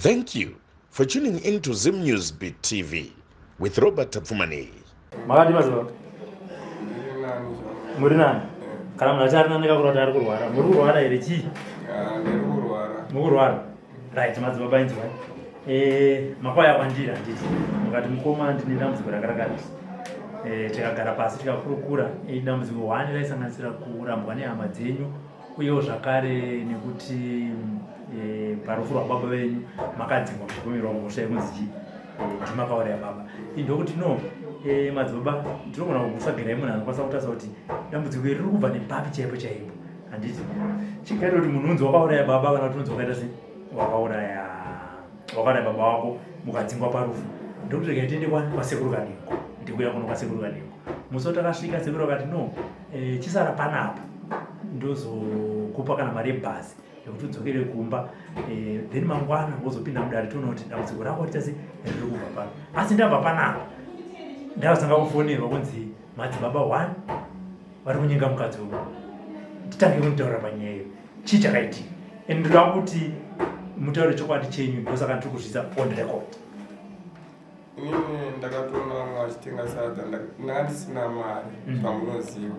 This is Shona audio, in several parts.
Thank you for tuning in to Zim News Beat TV with Robert Tapfumaneyi. Makadii madzibaba? Muri nani? Kana munhu achi ari nani kakura kuti ari kurwara. Muri kurwara here chii? Muri kurwara. Right, madzibaba inzwai. Eh, makwaya kwandiri handiti. Mukati mukoma ndine dambudziko rakarakati. Eh, tikagara pasi tikakurukura eh, dambudziko hwani raisanganisira kurambwa nehama dzenyu uyewo zvakare nekuti e, parufu rwababa venyu makadzingwa muchipomerwa mhosva yekunzi chii eh, ndimakauraya baba ndokuti no e, madzibaba ndinogona kukutsvagirai munhu anokwanisa kutarisa kuti dambudziko iri riri kubva nepapi chaipo chaipo handiti chikaita kuti munhu unzi wakauraya baba kana kuti unzi wakaita sei wakauraya wakauraya baba wako mukadzingwa parufu ndokuti regai tiende kwasekuru Kanengo. Ndikuya kuno kwasekuru Kanengo musi watakasvika sekuru vakati no e, chisara panapa ndozokupa kana mari yebhazi yekuti udzokere kumba e, then mangwana wozopinda mudare tiona kuti dambudziko rako richasi riri kubva pano. Asi ndabva panapa ndazotanga kufonerwa kunzi madzibaba one vari kunyenga mukadzi uyu, titange kunitaurira panyaya iyo chii chakaitika, and ndoda kuti mutaure chokwadi chenyu, ndosaka ndiri kuzviisa on record. Inini ndakatoona vamwe vachitenga sadza, ndanga ndisina mari zvamunoziva.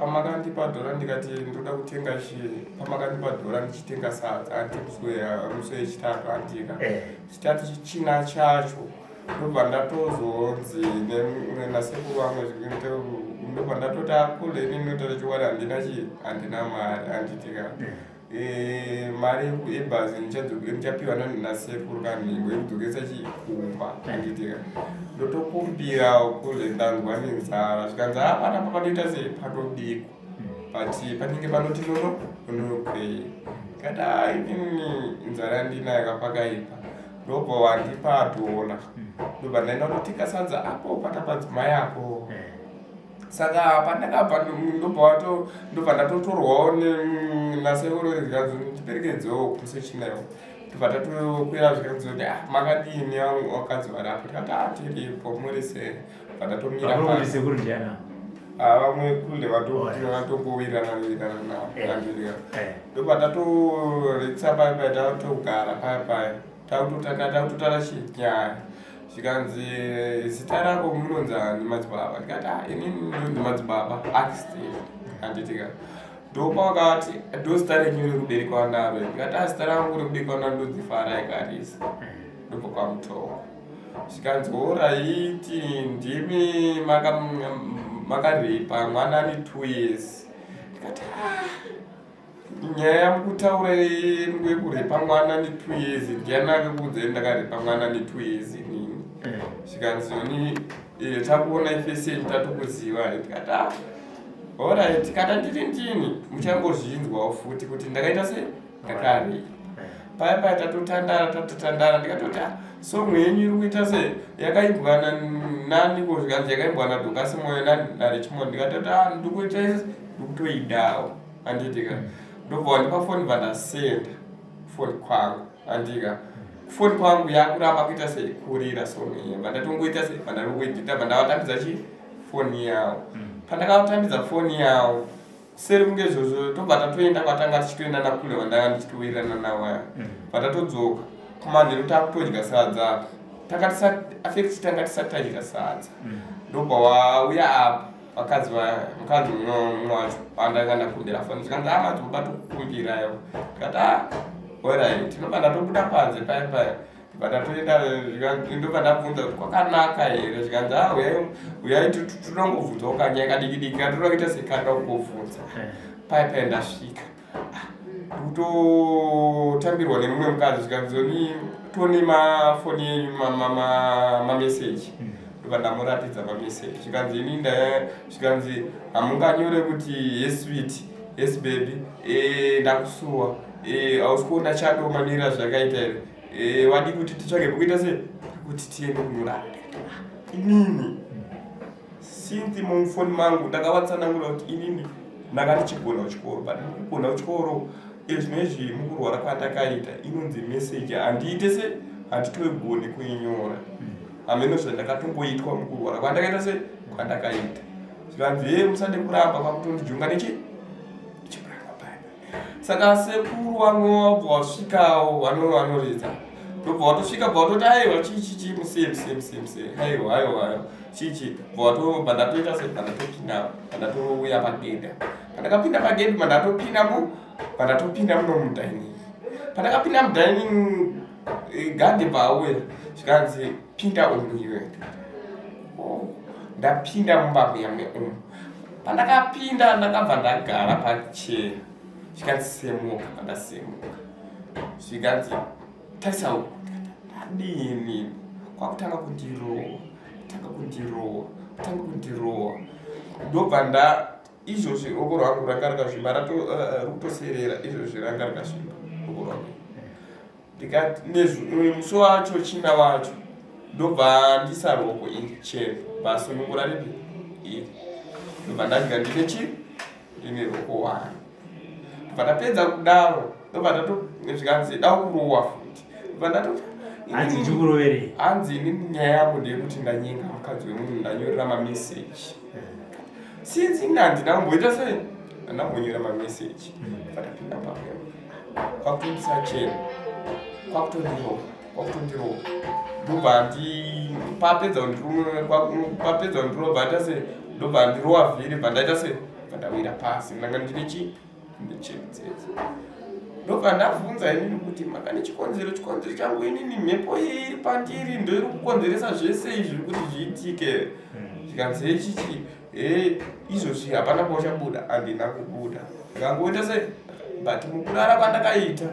Pamakandipa dhora ndikati ndoda kutenga chii, pamakandipa dhora ndichitenga sadza anti musi wechitatu andika chitatu china chacho ndobva ndatozonzi nasekuru vamwe, ndobva ndatoti akule inini ndotaura chokwadi handina chii, handina mari handitika. Mari yebhazi ndichapiwa nasekuru Kanhengo yekudzokesa chikumba handitika. Ndotokumbirawo kule, ndanzwa nenzara. Zvikanzi hapana panoita sei panobikwa, but panenge panoti nono nonokwei. Ndikati a inini nzara yandinayo kapakaipa. Ndobva wandipa dhora, ndobva ndaenda kunotenga sadza apo patapadzimai apo. Saka pandakabva ndobva ndatotorwawo nasekuru zvikanzi ndiperekedzewo kusechinayo. Ndobva tatokwira, zvikanzi kuti ah, makadini vakadzi variapo? Tikati ah, tiripo, muri sei? Bva ndatomira. Sekuru ndiana? Vamwe kule vatombowirirana wirirana navo. Ndobva tatoretsa paya paya, tatogara paya paya, takutotara chinyaya. Zvikanzi zita rako munonzi ani madzibaba? Ndikati ah, inini ndonzi Madzibaba Axtave handitika. Ndopakati ndo zita renyu rekuberekwa naro? Ndikati ah, zita rangu rekuberekwa naro ndonzi Farai Karisa, ndobva kwaMutoko. Zvikanzi alright, ndimi makarepa mwana ane 2 years? Ndikati ah, nyaya yamukutaura yekurepa mwana ne 2 years, ndiani akakuudzai ndakarepa mwana ne 2 years inini? Zvikanzi oni takuona ifesi yenyu tatokuziva. Ndikati ah, alright, kana ndiri ndini muchangozvinzwawo futi kuti ndakaita sei, ndakarepa. Paya paya tatotandara tatotandara, ndikatoti ah, song yenyu iri kuita sei, yakaimbwa naniko? Zvikanzi yakaimbwa naDhokasi Moyo naRichmond. Ndikatoti ah, ndikuita ndikutoidawo handitika. Ndobva wandipa foni, bva ndasenda foni kwangu handika. Foni kwangu yakuramba kuita sei, kurira song iyi. Bva ndatongoita sei, bva ndatongoidhita, bva ndavatambidza chi foni yavo. Pandakavatambidza foni yavo seri kunge izvozvo, tobva tatoenda kwatanga tichitoenda nakule vandanga ndichitowirirana navo aya. Bva tatodzoka kumanheru, takutodya sadza, tanga afekti tanga tisati tadya sadza. Ndobva wauya apa vakadzi, mukadzi mumwe wacho wandanga ndakumbira foni. Zvikanzi a madzibaba tokukumbirayo. Ndikati a alright. Ndobva ndatobuda panze paya paya, ndobva ndatoenda, ndobva ndabvunza kuti kwakanaka here? Zvikanzi a uyai uyai, tinongobvunzawo kanyaya kadiki diki katoda kuita sekanda kungobvunza. Paya paya ndasvika, ndikutotambirwa nemumwe mukadzi. Zvikanzi oni tone mafoni yenyu mameseji. Ndobva ndamuratidza mameseji. Zvikanzi ini zvikanzi hamunganyore kuti yes sweet, yes baby, ndakusuwa, hausi kuona chando manira zvakaita here? Wadi kuti titsvage pekuita sei kuti tiende kunorara? Inini since mumufoni mangu ndakavatsanangura kuti inini ndanga ndichigona kuchikoro, but mukugona kuchikoro ezvinezvi mukurwara kwandakaita inonzi meseji handiite se handitoigoni kuinyora, hameno zvandakatomboitwa mukurwara kwandakaita se kwandakaita. Zvikanzi ye musade kuramba kwakutondijunga nechi chikuramba paya. Saka sekuru vamwe wabva wasvikawo vanoridza ndobva watosvika bva watoti aiwa chii chii chii musiye musiye musiye musiye aiwa aiwa aiwa chii chii bva watobva ndatoita se bva ndatopinda bva ndatouya pagedha pandakapinda pagedhi bva ndatopinda mu bva ndatopinda muno mudining pandakapinda mudining eh, gadhi bva auya zvikanzi pinda umu iwe oh, ndapinda mumba muya umu pandakapinda ndakabva ndagara pacheya zvikanzi semuka pandasemuka zvikanzi tarisa uku ndadini kwakutanga kundirowa kutanga kundirowa kutanga kundirowa ndobva nda izvozvi ruoko rwangu ranga rakazvimba eh, rikutoserera izvozvi ranga rakazvimba ruoko rwangu ndikati musi wacho china wacho ndobva ndisa ruoko iri chena vasunungura ripi iri ndobva ndadya ndine chii ndine ruoko wani ndobva ndapedza kudaro ndobva ndato zvikanzi da kurowa futi ndobva ndato hanzi ndikuroverei hanzi ini nyaya yangu ndeyekuti ndanyenga mukadzi wemunhu ndanyorera mameseji since ini handina kumboita sei handina kumbonyora mameseji patapinda pamwe kwakutondisa chena kwakutondirova kwakutondirova ndobva ndi papedza papedza kundirova aita se ndobva ndirova vhiri bva ndaita se bva ndawira pasi ndanga ndine chi ndechedzedze ndobva ndabvunza inini kuti maka nechikonzero chikonzero changu inini mhepo iyi iri pandiri ndoiri kukonzeresa zvese izvi kuti zviitike hmm. zvikanzi hechichi he izvozvi hapana pauchabuda handina kubuda ndikangoita se but mukurara kwandakaita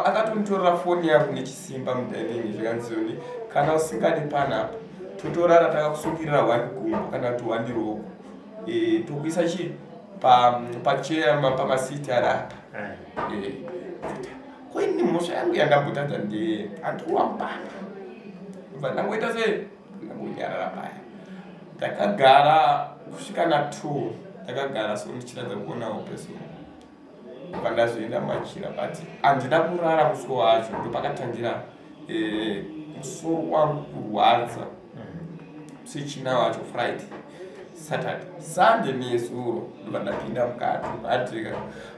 akatonditorera foni yangu nechisimba mudining zvikanzizoni kana usingade panapa totorara takakusungirira one gumbo kana kuti one roko e, tokuisa chii pacheya pamasiti ari apa eh. Eh, ko ini mhosva yangu yandambotadza ndeye andikuwa mupanga bva ndangoita sei ndangonyarara paya ndakagara kusvika na two ndakagara so ndichiratidza kuona hope so bva ndazoenda machira but handina kurara musi wacho ndopakatangira eh, musoro wangu kurwadza sechina wacho friday saturday sunday nezuro ndobva ndapinda mukati adrika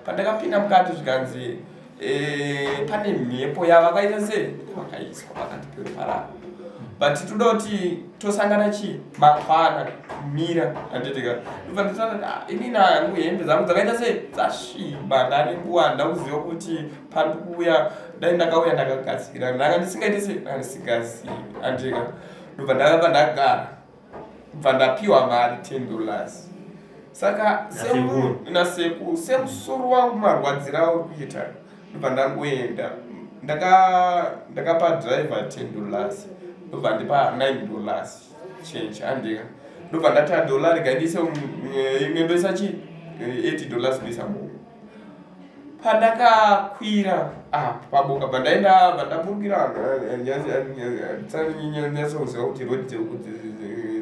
pandakapinda mukati zvikanzi eh, pane mhepo yavakaita sei vakaiswa pakati peropa but toda kuti tosangana chii mangwana mira handitika ndobva ndotana ah, inini hangu hembe dzangu dzakaita sei dzasviba ndane nguva handina kuziva kuti pandikuuya dai ndakauya ndakagadzira ndanga ndisingaite sei ndanga ndisingazivi handitika ndobva ndakabva ndagara bva ndapiwa mari 10 dollars saka nasekuru semusoro wangu marwadzira auri kuita ndobva ndangoenda ndakapa driver 10 dollars ndobva ndipa 9 dollars change andika ndobva ndati adollar rega ndiise eh, imwe ndoisa chi 8 eh, dollars ndoisa mumwe Pandakakwira ah, paboka pandaenda pandaburukira nyatsoziva kuti road dzeuku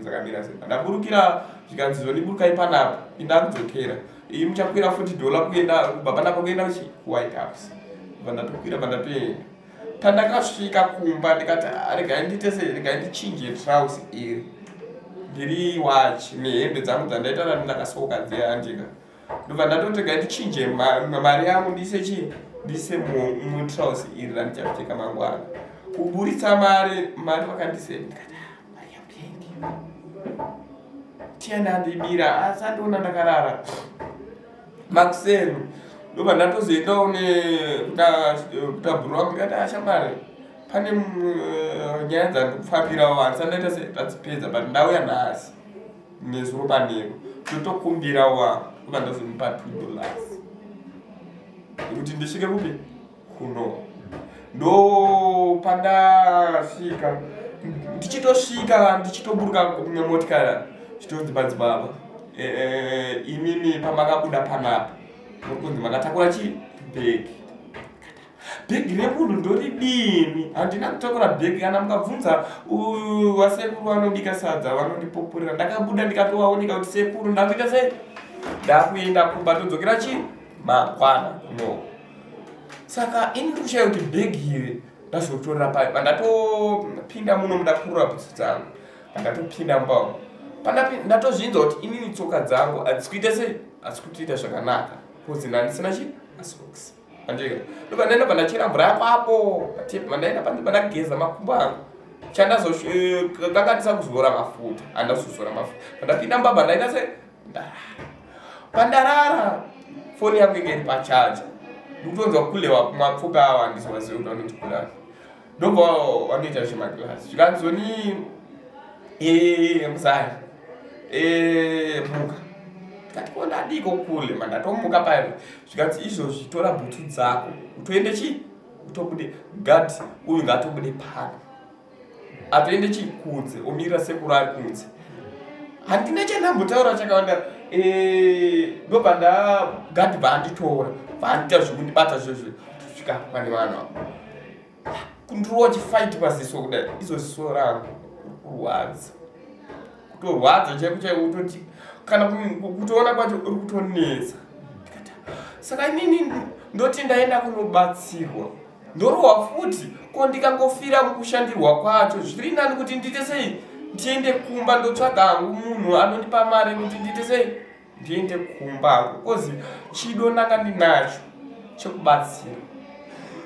dzakamira sei pandaburukira zvikanzi zvondiburukai panapa indakudzokera iyi muchakwira futi dhola kuenda kubva panapa kuenda kuchi kuwhite house pandatokwira pandatoenda pandakasvika kumba ndikati ah, regai ndiite sei regai ndichinje trouse iri ndiri wachi nehembe dzangu dzandaita rani ndakasoka dziya andika ndobva ndatoti regai ndichinje mari yangu ndiise chii ndiise mutrouse iri randichapfeka mangwana kuburitsa mari mari vakandise ndikati ah, mari yangu yaindiwa tiyani andibira asi andiona ndakarara makuseni ndobva ndatozoendawo nekutabhuru wangu ndikati ashamari ah, pane mm, eh, nyaya dzandikufambirawo handisati ndaita se ndadzipedza but ndauya nhasi nezuro manheru ndotokumbira wa kuva ndozomupa two dollars kuti ndisvike kupi kuno ndopandasvika ndichitosvika ndichitoburuka nemotikari chitonzi madzibaba eh, eh, imimi pamakabuda panapa muri kunzi makatakura chii bhegi Bhegi remunhu ndoridini? Handina kutakura bhegi kana mukabvunza vasekuru vanobika sadza vanondipupurira. Ndakabuda ndikatovaoneka kuti sekuru ndakuita sei? Ndakuenda kumba todzokera chii? Mangwana no. Saka ini ndikushaya kuti bhegi iri ndazotorera pai pandatopinda muno mudakurura bhutsu dzangu pandatopinda mumba umu ndatozvinzwa kuti inini tsoka dzangu hadzisi kuita sei hadzisi kutoita zvakanaka bcause ndandisina chi masocks. Andika. Ndobva ndaenda bva ndachera mvura yako apo. Patepi mandaenda panze pandageza makumbo angu. Chandazokanganisa eh, kuzora mafuta. Handazozora mafuta. Pandapinda mubaba ndaita se ndarara. Pandarara foni yangu inge iri pachaja. Ndikutonzwa kulewa mapfuka awa handizovazivi kuti vanoti kulani. Ndobva wanoita zvemaglass. Zvikanzoni eh muzaya. Eh muka. Ndikati ko ndadiko kule mandatomuka paye. Zvikanzi izvozvi tora bhutsu dzako utoende chii utobude guard uyu ngaatobude pano. Atoende chii kunze omirira sekuru ari kunze. Handina chandambotaura chakawanda eh ndobva nda guard vaanditora vaandiita zvekundibata zvezve kusvika pane vanhu ava. Kundirowa chifight paziso kudai izo ziso rangu kurwadza kutorwadza chaiko chaiko kutoti kana kutoona kwacho uri kutonetsa ndikati saka inini ndoti ndaenda kunobatsirwa ndorohwa futi ko ndikangofira mukushandirwa kwacho zviri nani kuti ndiite sei ndiende kumba ndotsvaga hangu munhu anondipa mari kuti ndiite sei ndiende kumba hangu kozi chido ndanga ndinacho chekubatsira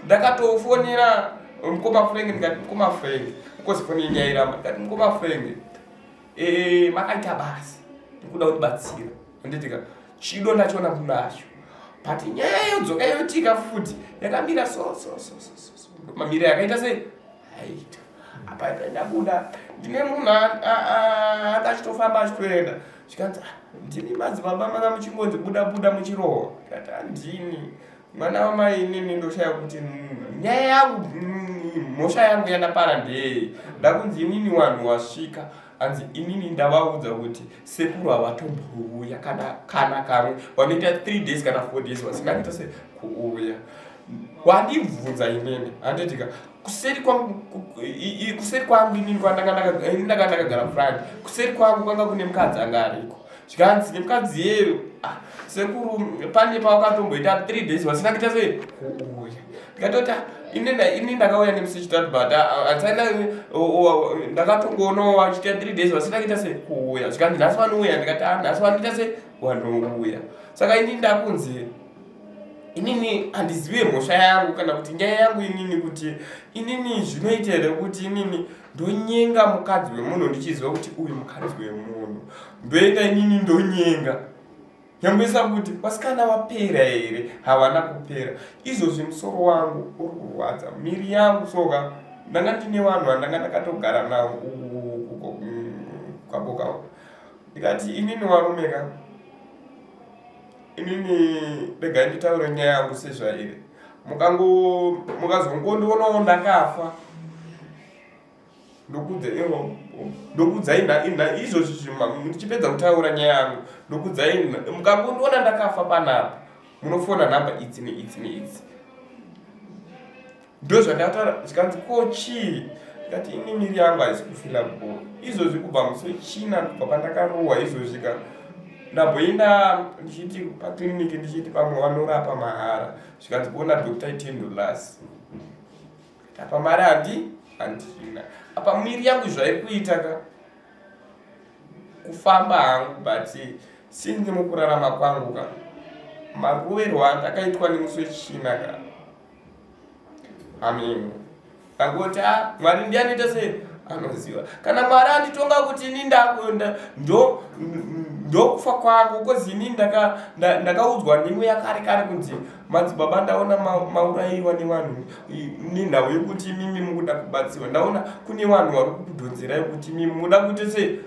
ndakatofonera mukoma Frank ndikati mukoma Frank kozi foni yenyu yairamba ndikati mukoma Frank eh, makaita basa ndikuda kutibatsira anditika chido ndachiona munacho but nyaya yodzoka yotika futi yakamira so so so so so mamira yakaita sei aita apa ndabuda ndine munhu akachitofamba achitoenda zvikanzi ah, ndimi madzibaba manga muchingonzi buda buda muchirohwa ndikati handini mwana wamai inini ndoshaya kuti nyaya yangu mhosva yangu yandapara ndeyei ndakunzi inini wanhu wasvika hanzi inini ndavaudza kuti sekuru havatombouya kana kana kamwe wanoita 3 days kana 4 days vasina kuita se kuuya wandibvunza inini handitika kuseri kwangu kuseri kwangu inini kwandanga ndakagara front kuseri kwangu kwanga kune mukadzi anga ariko zvikanzi nemukadzi iyeyo ah, sekuru pane pawakatomboita 3 days vasina kuita sei kuuya ndikatoti ah, ini ndakauya nemusi chitatu but ah, andisaina ndakatongoonawo vachiita 3 days vasina kuita sei kuuya zvikanzi nhasi vanouya ndikati nhasi vanoita sei vanouya saka ini ndakunzi inini handizive mhosva yangu kana kuti nyaya yangu inini kuti inini zvinoita here kuti inini ndonyenga mukadzi wemunhu ndichiziva kuti uyu mukadzi wemunhu ndoenda inini ndonyenga nyangwesa kuti vasikana vapera here havana kupera izvozvi musoro wangu uri kurwadza miri yangu soka ndanga ndine vanhu vandanga ndakatogara navo kwaboka ndikati inini varume ka inini regai nditaure nyaya yangu sezvairi mukango mukazongondionawo ndakafa ndokudza ndokudzai izvozvi ndichipedza kutaura nyaya yangu ndokudzai mukangondiona ndakafa panapa munofona nhamba idzi neidzi neidzi Ndozvandakataura zvikanzi ko chii ndikati ini miri yangu haisi kufila bho izvozvi kubva musi wechina kubva pandakarohwa izvozvi ka ndamboenda ndichiti paclinic ndichiti pamwe vanorapa mahara zvikanzi kuona doctor iten dollars apa mari handi handina apa miri yangu zvairi kuita ka kufamba hangu but since mukurarama kwangu ka maroverwo andakaitwa nemusi wechina ka Amen. Angoti ah Mwari ndiye anoita sei? Anoziva. Kana Mwari anditonga kuti ini ndakuenda ndo ndokufa kwangu kozi ini ndaka ndakaudzwa nemweya kare kare kunzi madzibaba ndaona maurayiwa nevanhu nenhau yekuti imimi mukuda kubatsirwa ndaona kune vanhu vari kukudhonzerai kuti imimi muda kuita sei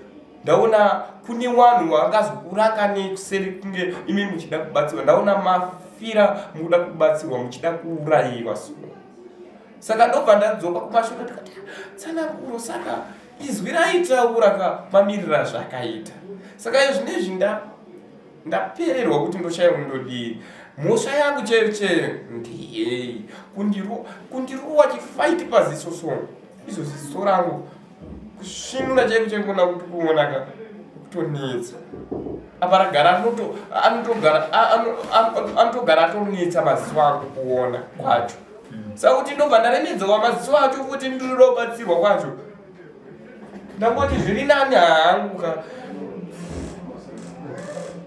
Ndaona kune wanhu wangazokuranga nekuseri kunge imi muchida kubatsirwa. Ndaona mafira mukuda kubatsirwa muchida kuurayiwa so. Saka ndobva ndadzoka kumashure ndikati tsananguro saka izwi raitaura ka mamirira zvakaita. Saka izvi nezvi ndapererwa kuti ndoshaya kundodii. Mhosva yangu chaiyo chaiyo ndiyei kundirowa chifaiti paziso so izvo ziso rangu kusvinura chaiko chaiko kuona kuti kuona ka kutonetsa apa ragara anotogara anotogara atonetsa maziso angu kuona kwacho saka kuti ndobva ndaremedzwa maziso acho futi ndinoda kubatsirwa kwacho ndangoti zviri nani hangu ka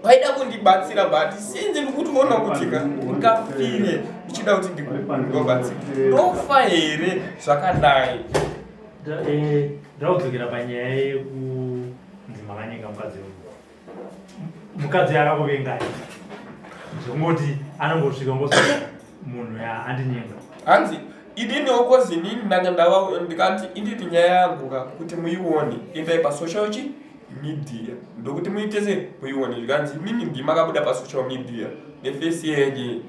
vaida kundibatsira but sinzi ndikutoona kuti ka ndingafire. Ndichida kuti ndikubatsire. Ndofa here zvakadai? Eh, ndakudzokera panyaya yekunzi makanyenga mukadzi wemunhu. Mukadzi akakuvengai. Zvekungoti anongosvika ngosvika munhu ya andinyenga. Hanzi inini okozi inini ndanga ndava ndikati inditi nyaya yangu ka kuti muione endai pasocial chi media ndokuti muite se muione zvikanzi inini ndimakabuda pasocial media nefesi yenyu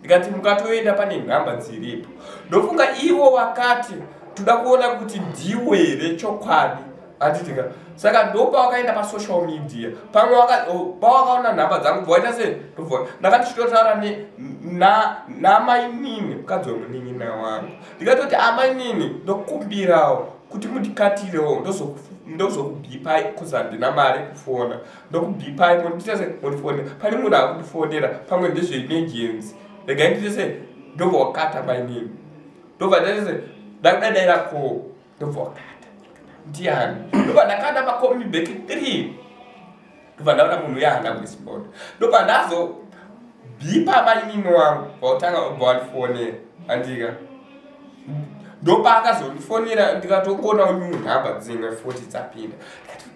ndikati mukatoenda pane nhamba dziripo ndofunga ivo vakati toda kuona kuti ndiwe here chokwadi handitika saka ndopawakaenda pasocial media pamwe pawakaona nhamba dzangu bva waita sei ndobva ndakati chitotaura namainini mukadzi wemunin'ina wangu ndikatoti amainini ndokumbirawo kuti mundikatirewo ndozokubhipai bcause handina mari kufona ndokubhipai mondiita sei mondifonera pane munhu akundifonera pamwe ndezveemergency regai ndiite sei ndobva wakata mainini ndobva ndaita sei ndakudadaira ko ndobva wakata ndiani ndobva ndakanda makomi back 3 ndobva ndaona munhu uya haana kuresponda ndobva ndazo bhipa mainini wangu vautanga ubva wandifonera andika ndopaakazondifonera ndikatongona new nhamba dzimwe 40 dzapinda ndikati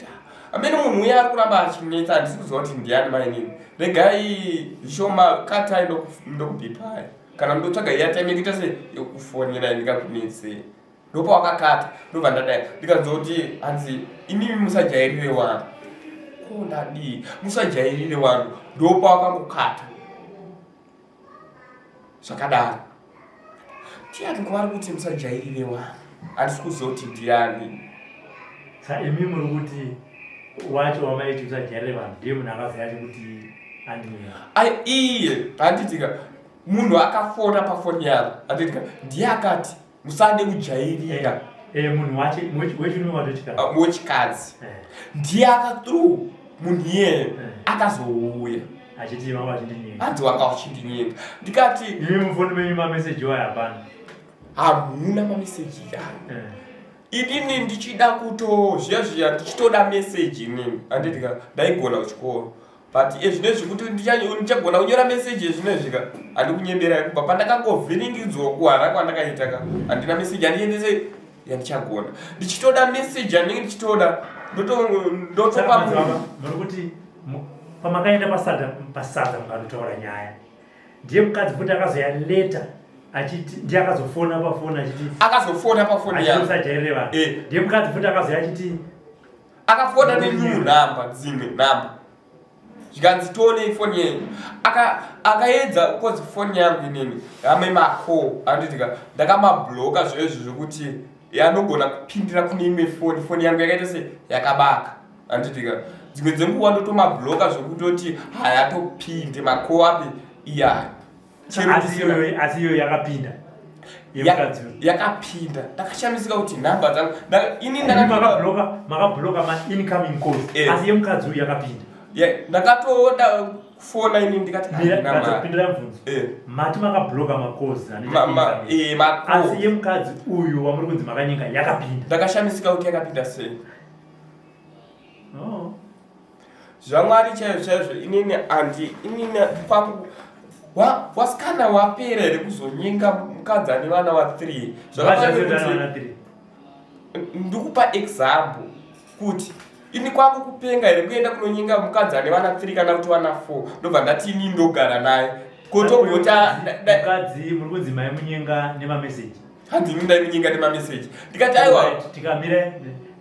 amene munhu uya ari kuramba achinetsa handisi kuziva kuti ndiani mainini regai zvishoma katai ndokubhipai kana ndotsvaga iya time yekuita se yekufonera ndikakunetsei ndopawakakata ndobva ndadai ndikanzwa kuti hanzi imimi musajairire wanhu ko ndadii musajairire wanhu ndopawakangokata zvakadaro tiyati nguva ari kuti musajairire wanhu handisi kuziva kuti ndiani sa imi muri kuti wacho wamaiti usajairire vanhu ndiye munhu akaziva acho kuti andinyenga ai iye handitika munhu akafona pafoni yavo handitika ndiye akati musade kujairira eh, eh, munhu wechirume watochikadzi ah, wechikadzi eh. ndiye aka through munhu iyeye akazouya achiti vanga vachindinyenga hanzi wanga wachindinyenga ndikati imi mufoni menyu mameseji wayo hapana hamuna mameseji yayo inini ndichida kuto zviya zviya ndichitoda meseji inini handitika ndaigona kuchikoro but ezvinezvi kuti ndichagona kunyora meseji ezvinezvi ka handikunyeberai kubva pandakangovhiringidzwa kuhara kwandakaita ka handina meseji handiendese yandichagona ndichitoda meseji yandinge ndichitoda ndotopa munhu kuti pamakaenda pasadza pasadza mukanotaura nyaya ndiye mukadzi futi akazoya later achiti ndiye akazofona pafoni achiti akazofona pafoni yakusajairire vanhu eh. ndiye mukadzi futi akazoya achiti akafona nenew number dzimwe number zvikanzi tionei foni yenyu akaedza aka cause foni yangu inini ame macall anditika ndakamabloka zvoizvo zvekuti yanogona kupindira kune imwe foni foni yangu yakaita se yakabaka anditika dzimwe dzenguva ndotomabloka zvekutoti hayatopinde macall api iyayo asi iyoyo yakapinda yakapinda ndakashamisika kuti nhamba dzangu ini makabloka maincoming calls eh. asi yemukadzi uyu yakapinda ndakatoda kufona ini ndikatipindira mubvunzo eh. mati makabloka macalls eh, asi yemukadzi uyu wamuri kunzi makanyenga yakapinda ndakashamisika kuti yakapinda sei oh. Zvamwari chaizvo chaizvo inini andi inini kwangu wasikana wapera here kuzonyenga mukadzi ane vana va 3 zvakafanira ndikupa example kuti ini kwangu kupenga here kuenda kunonyenga mukadzi ane vana 3 kana kuti vana 4 ndobva ndati ini ndogara naye kotogota mukadzi muri kunzi maimunyenga nemameseji hanzi ini ndaimunyenga nemameseji ndikati aiwa tikamira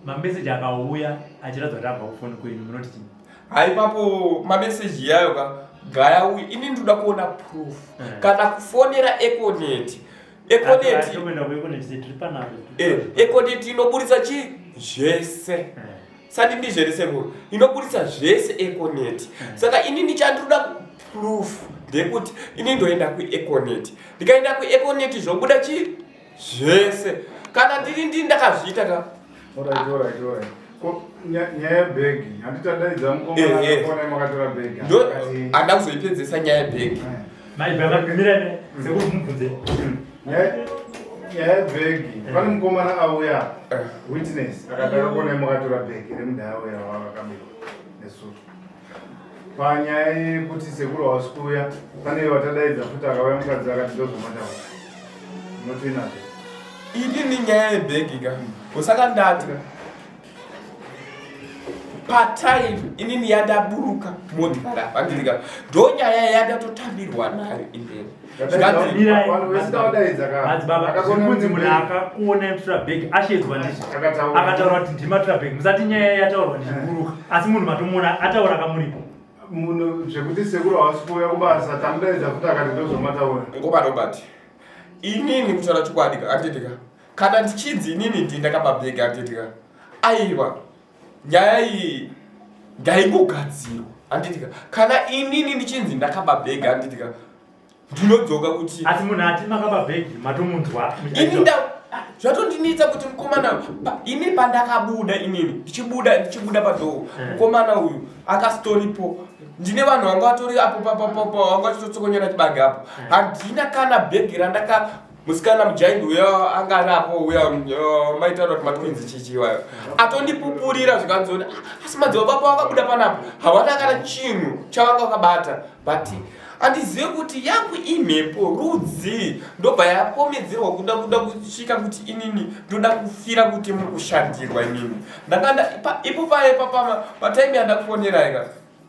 mameseji akauya achiratidza kuti abva kufoni kwenyu munoti chii haipapo mameseji yayo ka gaya uyu ini ndinoda kuona proof eh. kana kufonera econet econet eh, econet inoburitsa chii zvese eh. sati ndizvere sekuru inoburitsa zvese econet saka ini ndichandinoda proof ndekuti ini ndoenda kueconet ndikaenda kueconet zvobuda chii zvese kana ndiri ndini ndakazviita ka nyaya yebhegi handiti adaidza mukomana makatora bhegi handida kuzoipedzesa nyaya yebhegi maibvamira sekuru mubvunze nyaya yebhegi pane mukomana auya witness akati akakuonai makatora bhegi remudhaya uya wakabirwa nesuru. Panyaya yekuti sekuru havasi kuuya, pane watadaidza futi akauya mukadzi akati ndozvamataura. Unotinazvo. Inini nyaya yebhegi ka usaka ndati patime inini yandaburuka motikari apa ndiri ka ndonyaya yandatotambirwa nayo inini. Madzibaba zvikunzi munhu akakuona mutura bhegi ashedzwa ndizvo akataura kuti ndimatura bhegi musati nyaya yataurwa ndichiburuka asi munhu matomuona ataura kamuripo munhu zvekuti sekuru havasi kuuya kubasa tamudaidza futi akati ndozvamataura ngoma Robert inini kutaura chokwadi ka anditika kana ndichinzi inini ndi ndakaba bhegi anditika aiwa nyaya iyi ndaingogadzirwa anditika kana inini ndichinzi ndakaba bhegi anditika ndinodzoka kuti asi munhu ati makaba bhegi matomunzwa ini nda zvatondinetsa kuti mukomana ini pandakabuda inini ndichibuda ndichibuda padhoo eh. mukomana uyu akasitoripo ndine vanhu vanga vatori apo papapapo vanga vachitotsokonyera chibage apo eh. handina kana bhegi randaka musikana mujaindi uya anga ari apo uya uh, maitaura kuti matwinzi chichi iwayo atondipupurira zvikanzoni ah, asi madzibaba baba vakabuda panapa hawana kana chinhu chavanga vakabata but handizive kuti yangu imhepo rudzi ndobva yapomedzerwa kuda kuda kusvika kuti inini ndoda kufira kuti muri kushandirwa inini ndanga ipo paye papama pataimi yandakufoneraika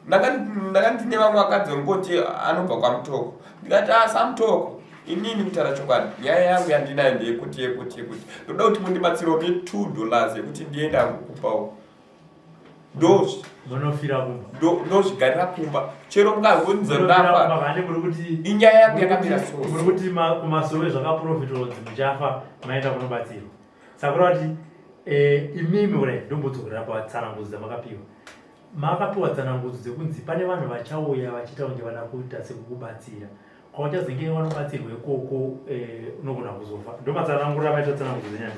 ndanga ndine vamwe vakadzi vangoti anobva kwamutoko ndikati ah samutoko inini kutaura chokwadi nyaya yangu yandinayo ndeyekuti yekuti yekuti ndoda kuti mundibatsirewo ne $2 yekuti ndiende angukupawo ndozvigarira kumba chero mukazonza ndafa inyaya yangu yakamira so muri kuti kumasowe zvakaprofitwa kunzi muchafa maenda kunobatsirwa saka kureva kuti eh, imimi ure ndombodzokorera patsanangudzo dzamakapiwa Makapiwa tsanangudzo dzekunzi pane vanhu vachauya vachiita kunge vada kuita sekukubatsira. Kwauchazenge wanobatsirwa ikoko eh, unogona kuzofa. Ndomatsanangurira amaita tsanangudzo dzenyaya.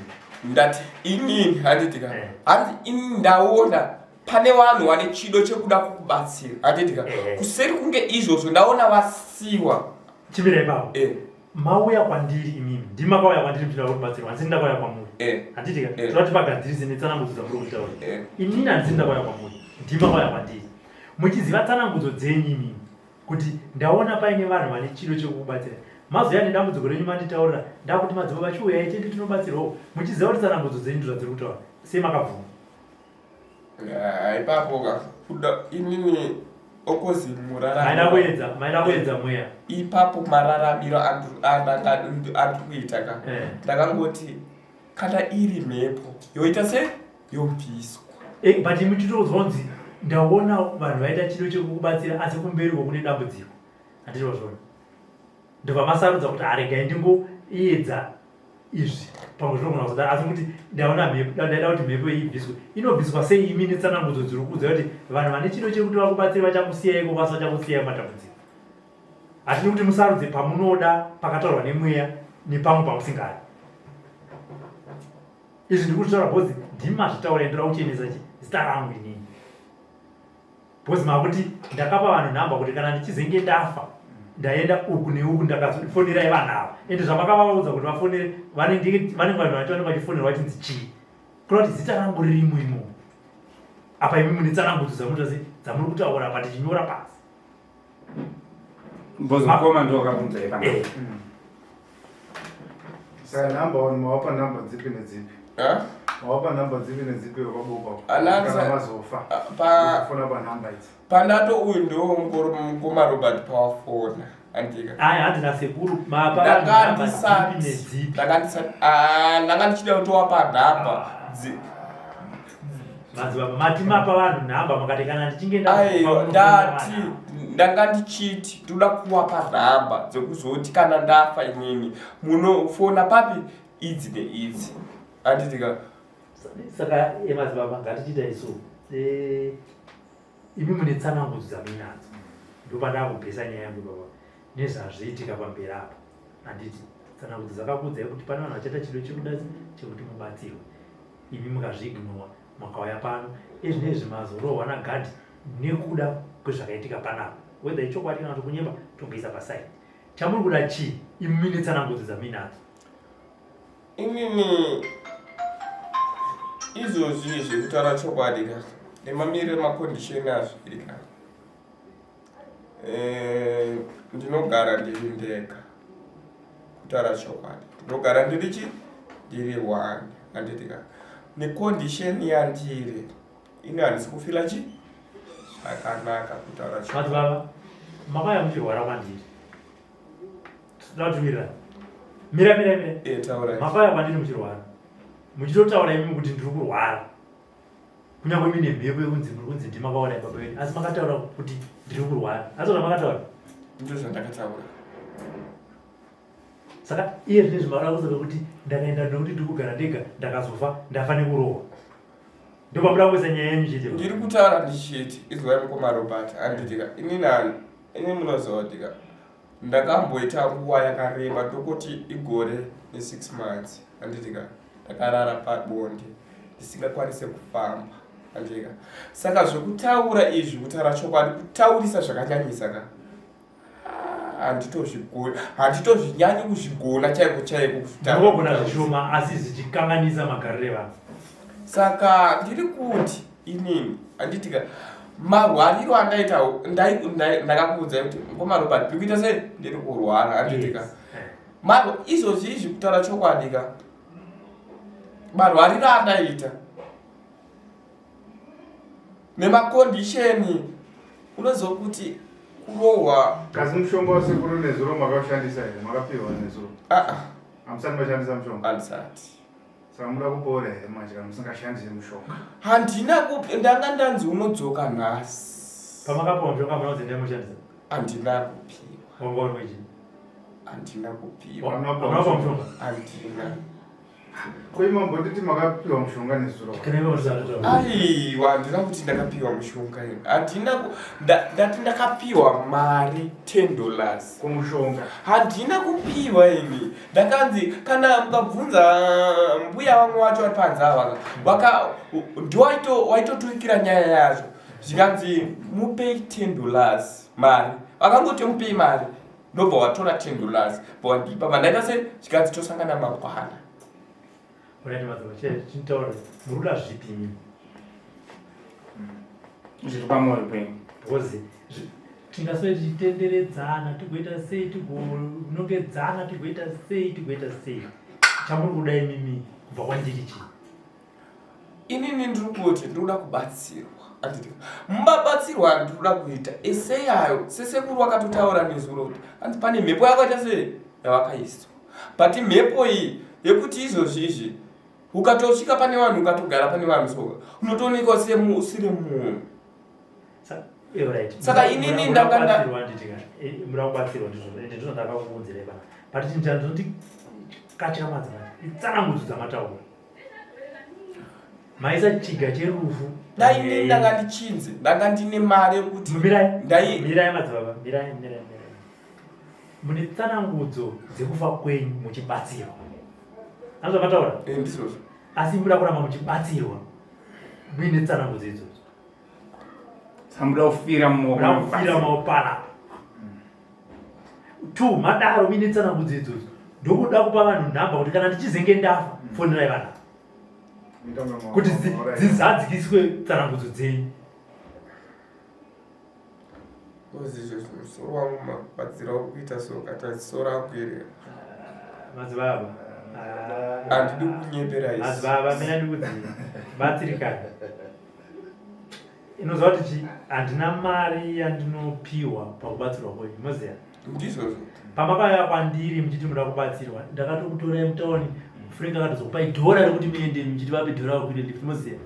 Ndati inini handiti ka. Eh. Hanzi ini ndaona pane vanhu vane chido chekuda kukubatsira handiti ka. Eh. Kuseri kunge izvozvo ndaona vasiwa. Chimira ipapo. Eh. Mauya kwandiri imimi ndimi makauya kwandiri muchida kubatsirwa handisini ndakauya kwamuri eh. handiti ka eh. toda tipagadzirise netsanangudzo dzamuri kutaura eh. inini handisini ndakauya kwamuri ndimi makauya kwandiri muchiziva tsanangudzo dzenyu imimi kuti ndaona paine vanhu vane chido chekukubatsira mazouya nedambudziko renyu manditaurira ndakuti madzibaba chiuyai tende tinobatsirwawo muchiziva kuti tsanangudzo dzenyu ndozvadziri kutaura sei makabvuma Ipapo ka kuda inini okozi muraramaida kuedza maida kuedza mweya ipapo mararamiro andiri kuita ka eh. ndakangoti kana iri mhepo yoita se yobviswa eh, but muchitoudzwa kunzi ndaona vanhu vaita chido chekukubatsira asi kumberi kwokune dambudziko handizvozvona ndobva masarudza kuti aregai ndingoedza izvi pamwe zvinogona kuzodaro asi kuti ndaona mhepo ndaida kuti mhepo iyi ibviswe inobviswa sei imi netsanangudzo dziri kuudza kuti vanhu vane chido chekuti vakubatsire vachakusiyai iko kwasi vachakusiyai matambudziko hatidi kuti musarudze pamunoda pakataurwa nemweya nepamwe pamusingadi izvi ndiri kuzvitaura bhozi ndimi mazvitaura ndoda kuchenesa chi zita rangu inini Because makuti ndakapa vanhu nhamba kuti kana ndichizenge ndafa ndaenda uku neuku ndakazofonerai vanhu ava ende zvamakavaudza kuti vafonere vanenge vanhu vacho vanenge vachifonerwa vachinzi chii kuda kuti zita rangu ririmo imomo apa imi mune tsanangudzo dzamunoita se dzamuri kutaura apa tichinyora pasi Mukoma ndo akabvunza ipapo. Eh. Saka nhamba wani mawapa nhamba dzipi nedzipi? Eh? Mawapa nhamba dzipi nedzipi wakabuka? Ananza mazofa. Pa fona pa nhamba idzi. Pandato uyu ndo mukoma Robert pawafona. Andika. Aya hanzi nasekuru mapa vanhu nhamba dzipi nedzipi. Ndanga ndisati ah ndanga ndichida kutowapa nhamba. Ah. Madzibaba mati mapa vanhu nhamba mukati kana ndichinge ndaiwa ndati ndanga ndichiti ndoda kuwapa nhamba dzekuzoti kana ndafa inini munofona papi idzi neidzi handiti ka saka emadzibaba ngatichiita isu eh, imi mune tsanangudzo dzamuinadzo ndopandakubhesa nyaya yangu baba nezvazviitika pamberi apa handiti tsanangudzo dzakakuudzai kuti pane vanhu vachaita chido chekuda chekuti mubatsirwe imi mukazviignowa makauya pano ezvinezvi mazorohwa nagadhi nekuda kwezvakaitika panapa whether ichokwadi kana kuti kunyeba tomboisa paside chamuri kuda chii imi mine tsanangudzo dzamuinadzo inini izvozvi zvekutaura chokwadi ka nemamiriro emacondition azviri ka Eh, ndinogara ndiri ndega kutaura chokwadi ndinogara ndiri chi ndiri one handiti ka necondition yandiri ini handisi kufila chi zvakanaka kutaura chokwadi madzibaba makauya muchirwara kwandiri tinoda kutiwirirana mira mira mira eh, taura makauya kwandiri muchirwara muchitotaura imimi kuti ndiri kurwara kunyange mine mhepo yekunzi muri kunzi ndimakauraya baba venyu asi makataura kuti ndiri kurwara asi zvamakataura ndizvo zvandakataura saka iye zvine zvimaura kuzoda kuti ndakaenda nekuti ndiri kugara ndega ndakazofa ndafa nekurohwa ndopamuda kuisa nyaya yenyu chete ndiri kutaura ndichiti izwai mukoma robert anditika inini ini munoziva kutika Ndakamboita nguva yakareba ndokoti igore nesix months handitika ndakarara pabonde ndisingakwanise kufamba handitika saka zvekutaura izvi kutaura chokwadi kutaurisa zvakanyanyisa ka handitozvigoni handitozvinyanyi kuzvigona chaiko chaiko kuzvitaurogona zvishoma asi zvichikanganisa magariro evanhu saka ndiri kuti inini handitika marwariro andaita ndakakuudzai kuti ngoma robert ndiri kuita sei ndiri kurwara handitika maro izvozvi izvi kutaura chokwadi ka marwariro andaita nemakondisheni unoziva kuti kurohwa kasi mushonga wasekuru nezuro makaushandisa here makapiwa nezuro aa ah, ah. hamusati mashandisa mushonga handisati Saka muda kupora here manje kana musingashandise mushonga? Handina kupi ndanga ndanzi unodzoka nhasi. Pamakapiwa mushonga hamuna kunzi endai mushandise? Handina kupiwa. Wanga uri wechii? Handina kupiwa. Hamuna kupiwa mushonga? Handina. Ko imi mambonditi makapiwa mushonga nezuro? Kana iwe usati Aiwa handina kuti ndakapiwa mushonga ini. Handina ku ndati ndakapiwa mari 10 dollars. Kumushonga. Handina kupiwa ini. Ndakanzi kana mukabvunza mbuya vamwe wacho vari panze ava vaka ndiwaito waitoturikira nyaya yacho zvikanzi mupei 10 dollars mari vakangoti mupei mari ndobva watora 10 dollars bvandipa vandaita se zvikanzi tosangana mangwana muruda zvipi imimi zviri pamwoyo penyu because tingaswe tichitenderedzana tigoita sei tigonongedzana tigoita sei tigoita sei chamuri kuda imimi kubva kwandiri chii inini ndiri kuti ndiri kuda kubatsirwa anditi mubabatsirwa andiri kuda kuita eseyayo sesekuru wakatotaura nezuro kuti hanzi pane mhepo yakaita sei yavakaiswa but mhepo iyi yekuti izvozvi izvi ukatosvika pane vanhu ukatogara pane vanhu soka unotoonekwa seusiri munhu saka inini ndakanda kubatsirwa ndizvo ende ndizvo ndakakuunzirai pana but chinhu chandinoti katyamadza itsanangudzo dzamataura maisa chiga cherufu dai ini ndanga ndichinzi ndanga ndine mari yekuti mirai mirai madzibaba mirai mirai mirai mune tsanangudzo dzekufa kwenyu muchibatsirwa anzwa mataura eh, ndizvozvo asi muda kuramba muchibatsirwa muine tsanangudzo idzodzo samuda kufira mumaokufira maoko panapa two madaro muine tsanangudzo idzodzo ndokuda kupa vanhu nhamba kuti kana ndichizenge ndafa fonerai vanhu kuti dzizadzikiswe tsanangudzo dzenyu Musoro wangu mabatsira uri kuita so kata ziso rangu iri. Madzibaba. Handidi kunyepera isi. Madzibaba mina ndikudzii. Batsirikana. Inoziva kuti chi handina mari yandinopiwa pakubatsirwa kwenyu moziva. Ndizvozvo. Pamakauya kwandiri muchiti muda kubatsirwa ndakatokutorai mutauni Frank akatozokupai dhora rekuti muende muchiti vape dhora kukwire lift moziva.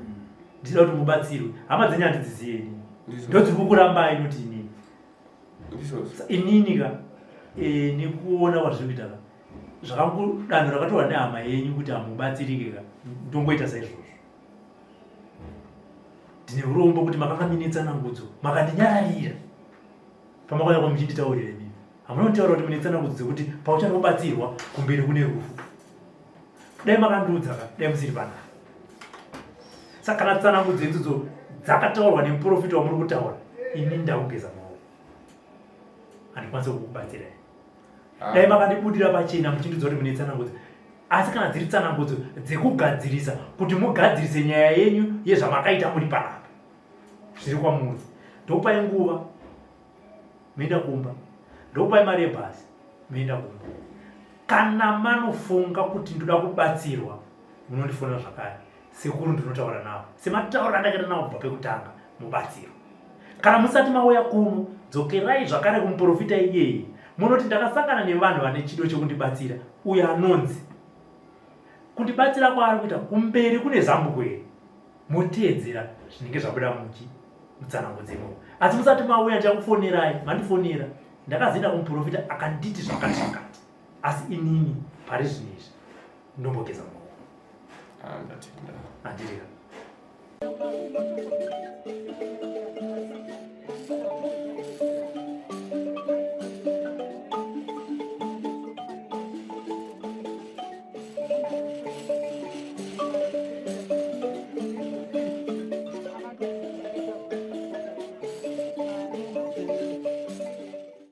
Ndichida kuti mubatsirwe. Hama dzenyu handidziziye ini. Ndodziri kukurambai noti inini. Inini ka e, nekuona kwazviri kuita ka zvakangodanho rakatorwa nehama yenyu kuti hamubatsirike ka ndongoita saizvozvo. Ndine urombo kuti makanga mine tsanangudzo makandinyararira pamakauya kwamuchinditaurira imimi. Hamuna kutaura kuti mune tsanangudzo dzekuti pauchanobatsirwa kumberi kune rufu. Dai makandiudza ka, dai musiri panapa. Saka kana tsanangudzo idzodzo dzakataurwa nemuprofita wamuri kutaura, ini ndakugeza maoko. Handikwanisi kukubatsirai. Ah. Dai makandibudira pachena muchindiudza kuti mune tsanangudzo. Asi kana dziri tsanangudzo dzekugadzirisa kuti mugadzirise nyaya yenyu yezvamakaita muri panapa. Zviri kwamuri. Ndokupai nguva. Moenda kumba. Ndokupai mari yebhazi. Moenda kumba. Kana manofunga kuti ndoda kubatsirwa, munondifonera zvakare. Sekuru ndinotaura navo. Sematauriro andakaita navo kubva pekutanga, mubatsirwe. Kana musati mauya kuno, dzokerai zvakare kumuprofita iyeye. Munoti ndakasangana nevanhu vane chido chekundibatsira, uyo anonzi kundibatsira kwaari kuita kumberi kune zambuko here? Moteedzera zvinenge zvabuda muchi mutsanango dzemo. Asi musati mauya ndichakufonerai, mandifonera. Ndakazoenda kumuprofita akanditi zvakati zvakati. Asi inini pari zvino izvi ndombogeza maoko. Ah, ndatenda. Andirika.